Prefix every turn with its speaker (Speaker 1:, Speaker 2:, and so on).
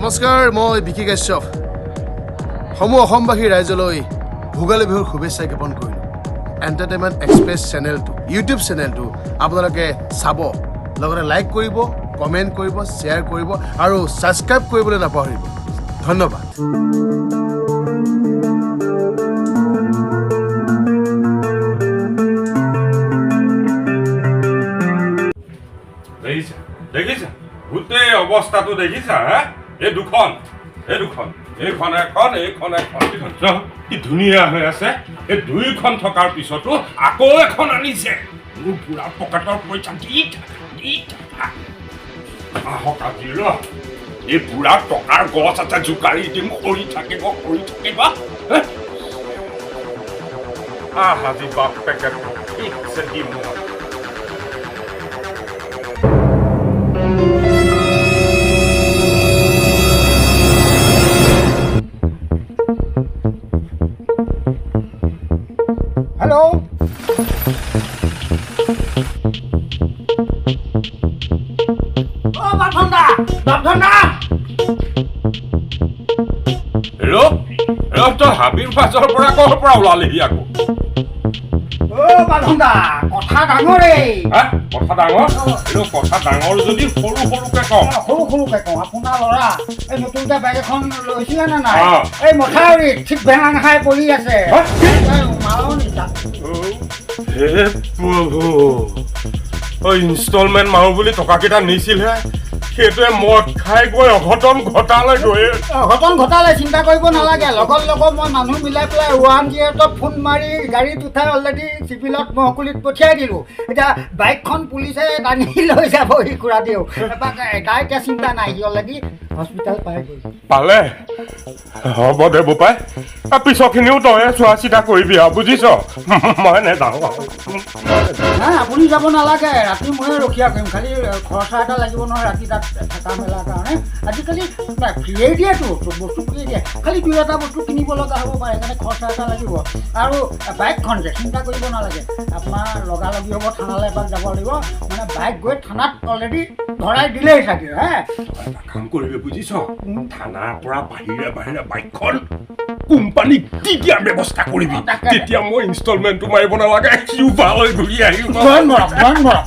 Speaker 1: নমস্কাৰ, মই বিকি কাশ্যপ। সমূহ অসমবাসী ৰাইজলৈ ভোগালী বিহুৰ শুভেচ্ছা জ্ঞাপন কৰিলোঁ। এণ্টাৰটেইনমেণ্ট এক্সপ্ৰেছ চেনেলটো, ইউটিউব চেনেলটো আপোনালোকে চাব, লগতে লাইক কৰিব, কমেণ্ট কৰিব, শ্বেয়াৰ কৰিব আৰু ছাবস্ক্ৰাইব কৰিবলৈ নাপাহৰিব। ধন্যবাদ।
Speaker 2: দেখিছা, দেখিছা গোটেই অৱস্থাটো দেখিছা? হা, এই দুখন, এই দুখন, এইখন এখন, এইখন এখন, এইখন চোৱা, কি ধুনীয়া হৈ আছে। এই দুইখন থকাৰ পিছতো আকৌ এখন আনিছে। মোৰ বুঢ়া পকেটৰ পইচা দি থাকা, দি থাকা। আহক আজি ৰ, এই বুঢ়া টকাৰ গছ আছে, জোকাৰি দিম, সৰি থাকিব, সৰি থাকিব। হে? আহ, আজি বাপেকে ঠিকছে দিম মই।
Speaker 3: হেল্ল', অ বাপধন দা, বাপধন দা।
Speaker 2: ৰ ৰ, তই হাবিৰ মাজৰ পৰা ক'ৰ পৰা ওলালিহি আকৌ?
Speaker 3: অ বাপধন দা, কথা ডাঙৰেই।
Speaker 2: হা, কথা ডাঙৰ? এইটো কথা ডাঙৰ যদি সৰু সৰুকে কওঁ।
Speaker 3: অ, সৰু সৰুকে কওঁ। আপোনাৰ ল'ৰা এই নতুনকে বাইক এখন লৈছিলে নে নাই?
Speaker 2: অ।
Speaker 3: এই মথাউৰিত ঠিক ভেঙা খাই পৰি আছে।
Speaker 2: হা?
Speaker 3: এই মাৰণি তাত।
Speaker 2: হে প্ৰভু, অ ইনষ্টলমেণ্ট মাৰো বুলি টকাকেইটা নিছিলহে, সেইটোৱে মদ খাই গৈ অঘটন ঘটালে গৈ।
Speaker 3: অঘটন ঘটালে চিন্তা কৰিব নালাগে। লগত লগত মই মানুহ মিলাই পেলাই 108ত ফোন মাৰি গাড়ীত উঠাই অলৰেডি চিভিলত মহকুলিত পঠিয়াই দিলোঁ। এতিয়া বাইকখন পুলিচে টানি লৈ যাব সি খুৰাদেউ। এপাক তাৰ এতিয়া চিন্তা নাই, সি অলৰেডি হস্পিটেল পাই গ'ল।
Speaker 2: পালে হ'ব দে বোপাই, পিছৰখিনিও তয়ে চোৱা চিতা কৰিবি আৰু, বুজিছ? মই নেযাওঁ।
Speaker 3: নাই, আপুনি যাব নালাগে, ৰাতি ময়ে ৰখীয়া কৰিম। খালি খৰচা এটা লাগিব নহয় ৰাতি তাত থকা মেলাৰ কাৰণে। আজিকালি ফ্ৰীয়ে দিয়েতো, চব বস্তু ফ্ৰীয়ে দিয়ে, খালি দুই এটা বস্তু কিনিব লগা হ'ব পাৰে, সেইকাৰণে খৰচা এটা লাগিব। আৰু বাইকখন যে চিন্তা কৰিব নালাগে, আপোনাৰ লগালগি হ'ব, থানালৈ এপাক যাব লাগিব। মানে বাইক গৈ থানাত অলৰেডি ধৰাই দিলেই চাগে। হে,
Speaker 2: এটা কাম কৰিবি বুজিছ, থানাৰ পৰা বাহিৰে বাহিৰে বাইকখন কোম্পানীক দি দিয়াৰ ব্যৱস্থা কৰিবি।
Speaker 3: তাকে।
Speaker 2: তেতিয়া মই ইনষ্টলমেণ্টটো মাৰিব নালাগে, সিও ভাল হৈ ঘূৰি আহিব।
Speaker 3: জইন মৰক, জইন মৰক।